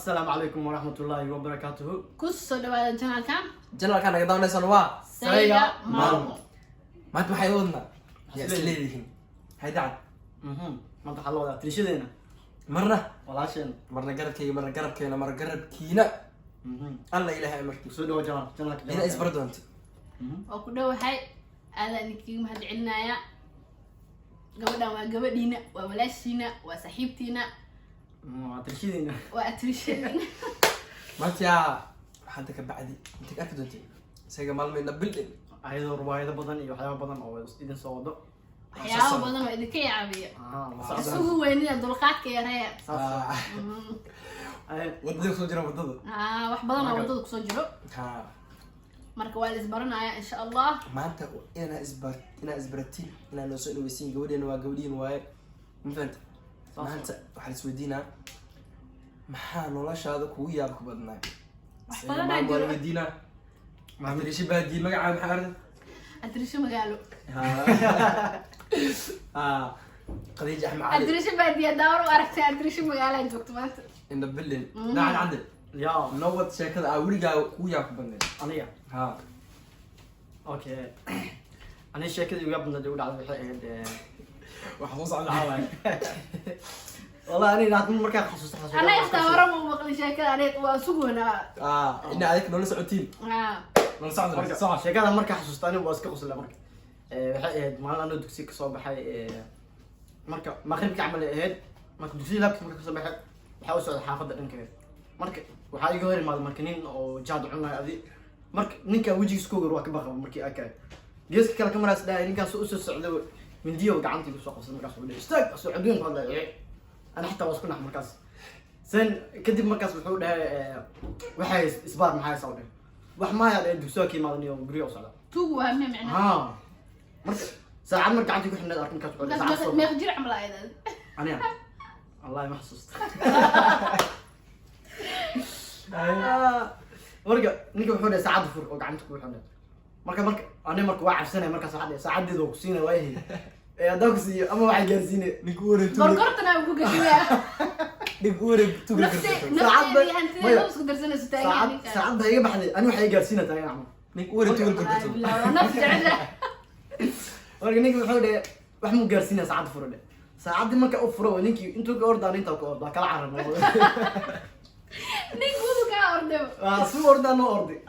Assalaamu calaykum waraxmatullaahi wabarakaatuhu. Ku soo dhawaada channelkan. Channelkaa naga daawanaysan waa Sayga Maalmo. Maanta waxay wadnaa yaa is leedihiin haydacad. Maanta waxaa la wadaa tirishadeena. Marna walaasheena. Marna garabkayga, marna garabkeena, marna garabkiina. Alla Ilaahay amarkiisa. Soo dhawo channelka. Inaa isbar doonto. Waa ku dhowahay, aadaan idinkaga mahad celinaya. Gabadhan waa gabadhiina, waa walaashiina, waa saaxiibtiina. Waa tirishadeena. Waa atrishadiina. Maanta yaa hadda ka bacdi intay ka arki doonta isaga maalmayna bildhin. Ayadoo ruwaayado badan iyo waxyaaba badan oo idin soo wado. Waxyaabo badan oo idinka yaabiya. Ah, la socda. Isugu weynida, dulqaadka yareeya. Saas. Wadada kusoo jira wadada. Ah, wax badan oo wadada kusoo jiro. Ha. Marka waa la isbaranaya, insha Allah. Maanta inaa isbaratiin, inaa noo soo dhaweysiin gabadheena, waa gabadhiin waaye, ma fahanta? Saas. Maanta waxaa la isweydiinaa, maxaa noloshaada kugu yaabka badnaa? Wax badanaa Waa la jiro. weydiinaa Maxamed Baadi, magacaa maxaa arda? Adrisho magaalo. Khadiija Axmed Cali. Adrisho baadiya daawar u aragtay, adrisho magaalaa joogto maanta. In the building. Dacad cadde. Yaa. Noo wad sheekada aa weligaa kugu yaabka badneed. Aniga? Ha. Okay, aniga sheekadii uga badnayd igu dhacday waxay ahayd waxa soo socda waxaa waaye. Wallahi aniga hadda markaa xasuusto Anaga xitaa hore ma maqlin sheekada, aniga waa sugoonaa. Ina adig noola socotiin. Noola socda. Marka soco. Sheekada markaa xasuusto aniga waa iska qosla. Marka waxay ahayd maalin anoo dugsi kasoo baxay, marka maqribka camal ay ahayd. Marka dugsiga laabkiisa marka kasoo baxay, waxaa u socday xaafadda dhankeeda. Marka waxaa iga hor imaaday marka nin oo jaad cunayo adi. Marka ninkan wejigiisa ku waa ka baqa. Markii arkay geeska kale ka maraas dhahay, ninkaas usoo socday mindiyo gacantii kusoo qabsaday. Markaas wuxuu dhahay, "Istaag." Asoo adduun ku hadlaya, ana xitaa waa isku nax. Markaas sen kadib markaas wuxuu dhahay, waxay isbaar maxaa haysaa? U dhahay, wax maaya dhahay, dugsiga ka imaadan iyo guriga u socda. Tuugu waa miya macnaha? Ha, marka saacad mar gacantii ku xidhneed ark. Markaas wuxuu dhahay, markaas saacad soo meeq jir camal ahayd? Aniga wallahi ma xasuusta. Marka ninka wuxuu dhahay, "Saacadda fur oo gacanta ku xidhneed." Marka ani marka waa cabsanaya. Markaas waxaa dhahay, "Saacadeeda waa ku siinaya waayahay, ee haddaan ku siiyo ama waxay gaarsiinay." Ninka u wareeg. Gorgortana ku gashiyaa. Ninka u wareeg tuga. Nafsi. Karsato. Nafteedii hantideeda Maya. isku darsanayso taagan Saacad ninka. Saacad baa iga baxday, ani waxay gaarsiinay taagan camal. Ninka u wareeg tuga karsato. Bilaa, waa naf jecel. Marka ninka wuxuu dhahay, "Wax muu gaarsiinaya, saacadda furo," dhe. Saacaddii marka u furo, ninkii intuu ka ordaa, intaa ka ordaa, kala cararna. Ninka wuuba kaa orday. Waa suu ordaa, noo orday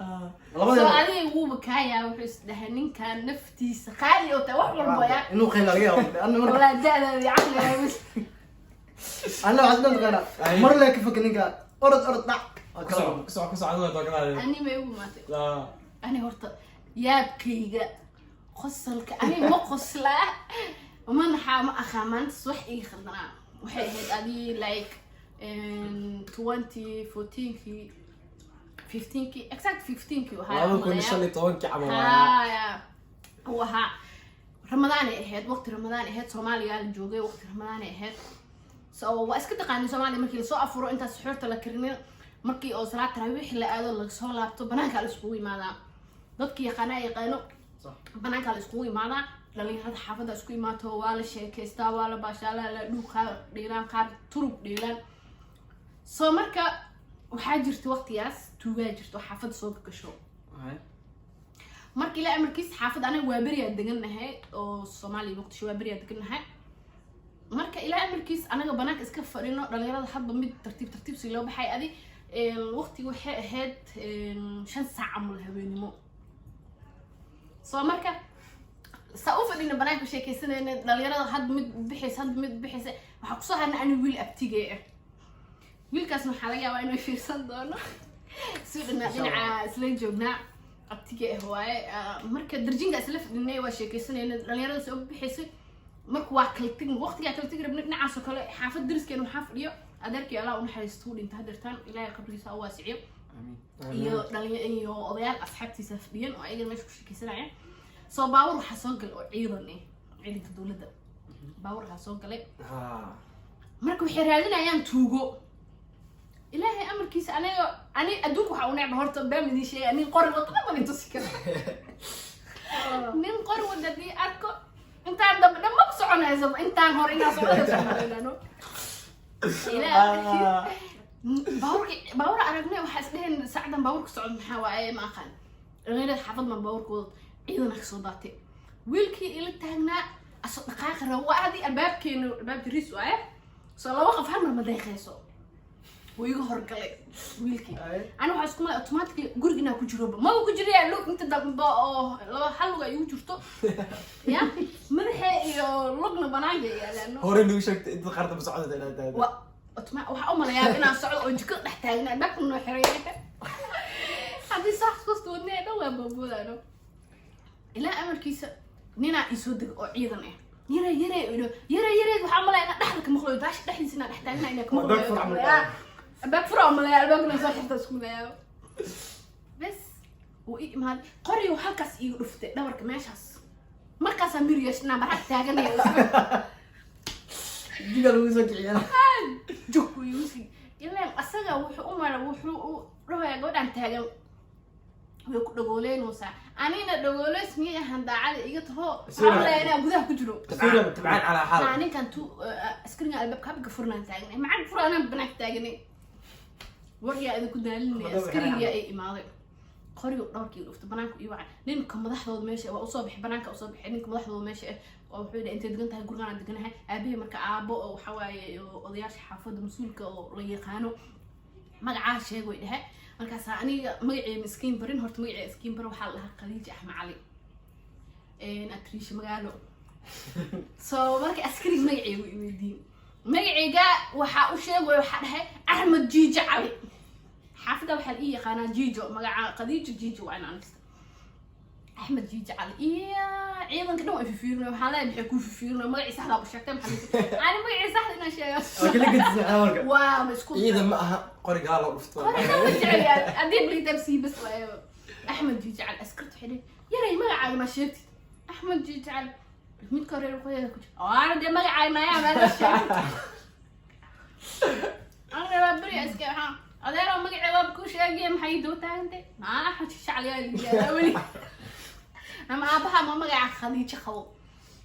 Soo labada. Adiga wuuba kaa yaa, wuxuu is dhahay ninkan naftiisa qaali oo tahay wax walba ya. Inuu qayla laga yaabo ana marka. Walaa da'daada iyo caqligaa bas. Ana waxaad dhan taqaanaa mar lee ka foka ninka, orod orod dhac. Waa kala Ku soco, ku soco, adigo tookadaada. Ani may ugu maatay? Ani horta yaabkayga qosolka, ani ma qoslaa, ma naxaa, ma aqaa. Maanta wax iga khaldanaa waxay ahayd adii like 2014-kii, 15-kii, exact 15-kii ahaa. 2015-kii camal waaye. Haya, uu ahaa Ramadaanay ahayd, waqti Ramadaan ahayd, Soomaaliya la joogay, waqti Ramadaanay ahayd. So waa iska taqaanay Soomaaliya, markii lasoo afuro, intaas suxuurta la karinin, markii oo salaad taraawiix la aado, lasoo laabto, banaankaa la iskugu imaadaa. Dadki yaqaanaa yaqaano. Banaankaa la iskugu imaadaa, dhalinyarada xaafadda isku imaato, waa la sheekeystaa, waa la baashaalaa, la dhuuqaa, dhiilaan, qaar turub dhiilaan. So marka waxaa jirta waqtigaas tuugaa jirto oo xaafadda soo gasho. Marka ilaa amarkiis xaafad anaga waa beriyaa degannahay oo Soomaaliya, Muqdisho waa beriyaa degannahay. Marka ilaa amarkiis anaga banaanka iska fadhino, dhalinyarada hadba mid tartiib tartiib si loo baxay. Adi waqtigu waxay ahayd 5 saac camal habeenimo. So marka saa u fadhina banaanka, sheekaysanayna, dhalinyarada hadba mid bixaysa, hadba mid bixaysa, waxaa kusoo harnay ani wiil abtigee ah. Wiilkaasna waxaa laga yaabaa inuu fiirsan doono. Sweden dhinaca isla joognaa, abtige ah waaye. Marka darjinka isla fadhinay, waa sheekaysanayna, dhalinyarada soo bixaysay. Marka waa kala tegin, waqtigaa kala tegi rabnay. Dhinacaas oo kale xaafad dariskeena waxaa fadhiyo adeerkii, Allah u naxariisto, u dhinta hadeertaan, Ilaahay qabrigiisa ha u waasiciyo, iyo dhalinya iyo odayaal asxaabtiisa fadhiyan oo ayagana meesha ku sheekaysanayaan. Soo baawur waxaa soo galay oo ciidan ah, ciidanka dowladda baawur waxaa soo galay. Marka waxay raadinayaan tuugo. Ilaahay amarkiisa, aniga ani adduunka waxaa u necba, horta baan idin sheegay, nin qori wata dhan idin tusi kara. Nin qori wada haddii arko, intaan dambe dhan maba soconayso, intaan hore inaan soconayso malaynano. Ilaahay. Baabuurki baabuur aragnay, waxaa isdheheen saacdan baabuurka socod maxaa waaye, ma aqaan. Dhalinyarada xaafad ma baabuurka wado, ciidana kasoo daatay. Wiilkii ila taagnaa asoo dhaqaaqi rabo, waa adii albaabkeena, albaab jariis waaye, soo laba qof hal mar ma deeqeyso. Wuu iga horgalay wiilkii. Ani waxaa isku malay automatically guriga inaa ku jiro, maba ku jiraya lug inta dambe oo laba hal lug ay igu jirto ya madaxee iyo lugna banaanka yaalaan. Hore nagu sheegtay inta qaar dambe socdata inaad tahay. Wa waxaa u malayaa inaan socdo oo jikada dhex taagna, albaabka noo xiray. Haddii soo xasuusta wadnee dhan waa booboodaano. Ilaa amarkiisa ninaa isoo dega oo ciidan ah. Yare yare ino yare yare, waxaa malaya inaan dhexda ka maqlayo, baasha dhexdiisa inaan dhex taagna inaan ka maqlayo. Albaab fur camal. Albaab fura malaya, albaabkana soo xirta isku malayaa. Bes wuu ii imaaday, qoriyu halkaas iiga dhuftay dhabarka meeshaas. Markaasaa mir yeeshnaa marag taaganaya. Diga lagu soo kiciyaa. Jug uu igu sii ilaan asaga wuxuu u mara, wuxuu u dhahayaa gabadhan taagan way ku dhagooleynaysaa. Anina dhagooleys miyay ahan, daacada iga taho, waxaa malaya inaan gudaha ku jiro. Tabcaan tabcaan calaa xaal. Haa, ninkan tu askariga albaabka habka furnaan taaganay, macag fura anaan banaanka taaganay. War yaa idinku daalinaya. Madaba. Askariga ay imaaday, qoriga dhabarkii dhuftay, banaanka ii wacay. Ninka madaxdooda meesha waa usoo bixi, banaanka usoo bixi ninka madaxdooda meesha ah oo wuxuu yidhi: "Intay degan tahay?" "Gurigaan aan deganahay." Aabahey marka aabo oo waxa waaye oo odayaasha xaafadda mas-uulka oo la yaqaano. "Magacaa sheeg," way dhehe. Markaasaa aniga magacii miskiin barin horta, magacii miskiin barin waxaa la dhahaa Khadiija Axmed Cali, atriisha magaalo. So marka askariga magaceygu i weydiin, magaceyga waxaa u sheegaya, waxaa dhahay Axmed Jiijo Cali. Xaafadda waxaa la ii yaqaanaa Jiijo, magaca Khadiijo Jiijo waa inaan lista Axmed Jiijo Cali. Iyo ciidanka dhan waa fifiirinay. Waxaan leeyahay maxay kuu fifiirinay? Magacii saxdaa u sheegtay, maxaa ani magacii saxda inaan sheego? Waa kala gedisay marka. Waa ma isku Ciidan ma aha, qori gadaal loo dhufto. Qoriga ma jecel yahay haddii blitab sii bas waayo Axmed Jiijo Cali. Askarta waxay dheheen: "Yaray, magacaaga ma sheegtid?" "Axmed Jiijo Cali." Midka hore qoyada ku jira waana dee magacaaga maayaa maada sheegtid. Aniga waa beri iska waxaan adeero magacee waaba kuu sheegaya, maxay ii daba taagantay? Maa Axmed Jiijo Cali yaa yidhahdaa weli ama aabaha ma magaca Khadiijo qabo?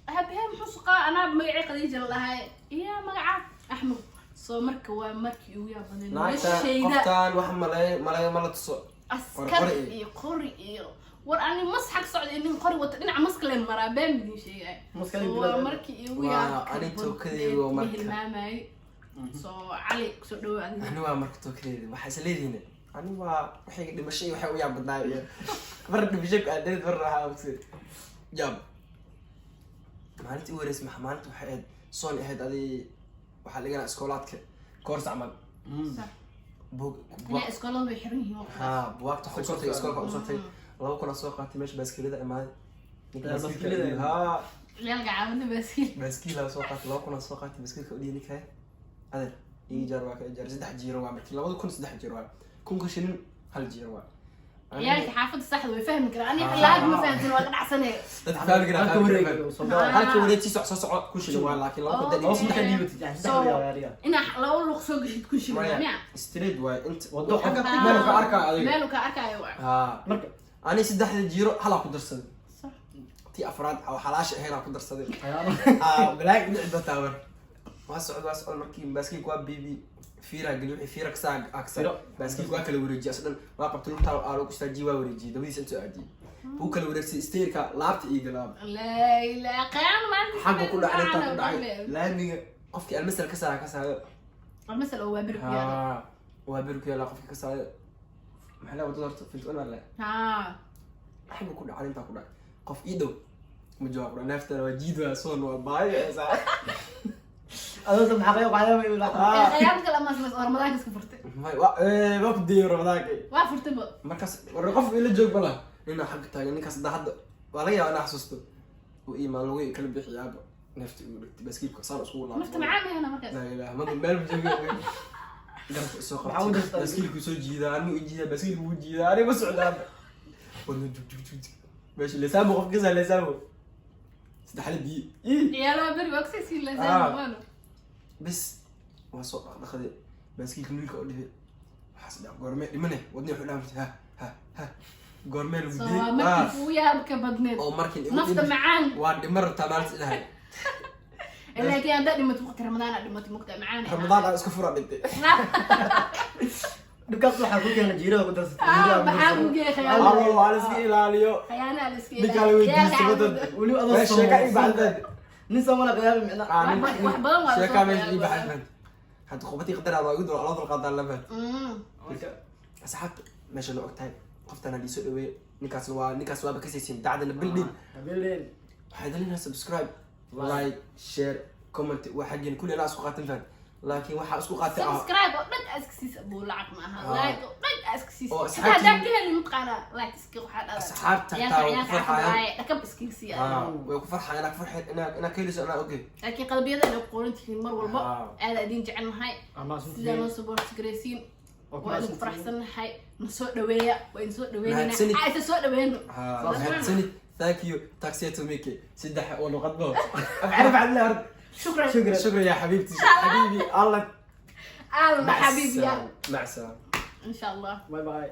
Aabahee muxuu suqaa? Anaa magacii Khadiija la dhahay iyo magaca Axmed. Soo marka waa markii ugu yaabadeen Naagta noloshayda. Qoftaan wax malay malay mala tuso. Askar qori iyo iyo qori iyo war ani masxag socda nin qori wata dhinaca maskaleen maraa, been idin sheegay. Maskale So, bilaa- waa markii igu Waa, yaabka ani badneed, tookadeyga waa ma marka. hilmaamayay. So Cali, kusoo dhawo adiga. Ani waa marka tookadeyda waxaa is leedihiin ani waa waxay dhimasho iyo waxay u yaab badnaay iyo mar dhimasho ku aadayd, mar waxaa ogse yaab. Maalintii u horreysay maxa, maalinta waxay ahayd soon ahayd, adi waxaa dhiganaa iskoolaadka koors camal. Sax. Buug. Inaa iskoolada way xiran yihiin waqtigaas. Haa, buwaagta waxaa usoo tagay iskoolka, usoo tagay 2000 soo qaatay, meesha baaskiilada imaaday ninka. Yaa, Baaskiilka baaskiilada. Haa. Ciyaalka caawada baaskiil. Baaskiilaa soo qaatay, 2000 soo qaatay, baaskiilka udhihi ninkaa: "Adeer, ii jaar." Waa ka ijaar saddex jiiro, waa markii 2003 jiiro, waa 1000-ka shilin hal jiiro waa. Ciyaalka xaafadda saxda way fahmi karaan, aniga ilaa hadda ma fahamsan, waa ka dhacsanaya. Dadka fahmi karaa. Halka Fahmi wareeg karaa. soo daa. Halka wareeg sii soco, soo soco kun shilin waa, laakiin 2000 Oh. dad 2000 ka Okay. dhiibatid yani So- saddex wareeg adiga. Inaa laba luq soo gashid 1000 shilin Maya, miya? Straight waay inta Wado xagga Ah. meel ka arkaa adiga. Meel uu ka arkaayo waa. Haa. Marka ani saddexda jiiro halaa ku darsaday. Sax. Tii afraad oo xalaasha ahayn aa ku darsaday. Ayaaba. Aa, balaag dhici doontaa. War waa socod, waa socod, markii baaskiilka waa bibi fiira geli, wixii fiira kasaa aksa. Fiiro. Baaskiilka waa kala wareejiyay, asoo dhan waa qabtay, lugtaa aa lagu istaajiye, waa wareejiyay dabadiisa intuu aadiyay, wuu kala wareegsay steerka, laabta iyo galaaba. Laa ilaa qiyaan maanta. Xagga ku dhacay, intaa ku dhacay laamiga, qofkii almasal ka saara ka saayo. Almasal oo waa beri ku yaala. Haa, waa beri ku yaala. Qofkii ka saayo maxaa la wadada horta filton waa la Haa. xagga ku dhacay, intaa ku dhacay, qof ii dhow ma jawaab dhah, neeftana waa jiid, waa soon, waa baayo saa. Adoo maxaa qayb qaadama iyo Ah. Qiyaan kale ama smays oo Ramadaanka iska furtay. May waa waa ku dayay Ramadaanka. Waa furtay ba. Markaas war qof ila joog bala, ninaa xagga taagan, ninkaas hadda hadda waa laga yaabaa inaa xasuusto uu iimaan lagu kala bixiyaaba, neefta igu dhigtay, baaskiilka saan iskugu laabtay. Nafta macaan yahana markaas. Laa ilaaha, ma meel ma joogo, garabka isoo Maxaa u qabtay. dirtay? Baaskiilku soo jiidaa, anigu i jiidaa, baaskiilku wuu jiidaa, aniga ma socdaaba, wadna jug jug jug jug, meesha leesaamo, qof kasaa leesaamo saddexle biyo ii. Ciyaal waa beri waa kusii sii Ah. leesaan. Bes waa soo dhaqdhaqday, baaskiilka nuulka oo dhibay, waxaas dhac goormee dhimane, wadni wuxuu dhaamtay ha ha ha, goormee lagu So diyay. waa markii kugu yaabka badneed. Oo markii igu Nafta macaan. Waa dhima rabtaa maalinta ilahay. Laakiin haddaad dhimato waqti Ramadaan aad dhimato, mugta macaan. Ramadaan aan isku fura dhintay. Dhibkaas waxaa ku keena jiirada ku darsatay. Ah, maxaa ku geeyay khiyaano? Allo, waa la iska ilaaliyo. Khiyaanaa la iska Ninkaa la weydiisto wadan. Weliba adoo Meesha sheeka ii Soomaali. baxday. Nin Soomaali qiyaami micna. Ah, Wax badan waa la sheekaa soo meesha ii khiyaano. baxay, fahant. Hadda qubatii qadar waa igu dul loo dulqaadaa la fahant. Marka Asxaabta meesha la ogtahay, qoftana liisoo dhaweeye, ninkaasna waa ninkaas, waaba kasaysiin dacdana bildhin. Bildin. Waxay dalinaa subscribe, like, share, comment, waa xaggeen kulli anaa isku qaatan, fahant, laakiin waxaa isku qaatay Subscribe oo dhan aa iska siisa abuu, lacag ma aha. Ah. Like oo dhan aa iska siisa. Oo Xitaa haddaa ka helin, mataqaanaa, like iska waxaa dhahdaa. Asxaabta Ciyaalka xitaa way ku ciyaalka farxayaan. waaye, dhakab iskaga siiya. Ah, way ku farxayaan, inaa ku farxeen, inaa ka heliso anaa ogey. Laakiin qalbiyada inay qoran tihiin mar walba. Aad idin jecelnahay. Ama sidaa noo support garaysiin, Waa ku waa idinku mahadsantihiin. faraxsannahay. Na soo dhaweeya, waa idin soo dhaweynayna. Mahadsanid. Aa isa soo dhaweyno. Ah, mahadsanid, thank you, tack så mycket, saddex oo luqad bo af carab cadla hor. Shukran. Shukran. شكرا يا حبيبتي، حبيبي الله. Alla مع xabiibiya. السلامة، مع السلامة. In sha Allah. Bye bye.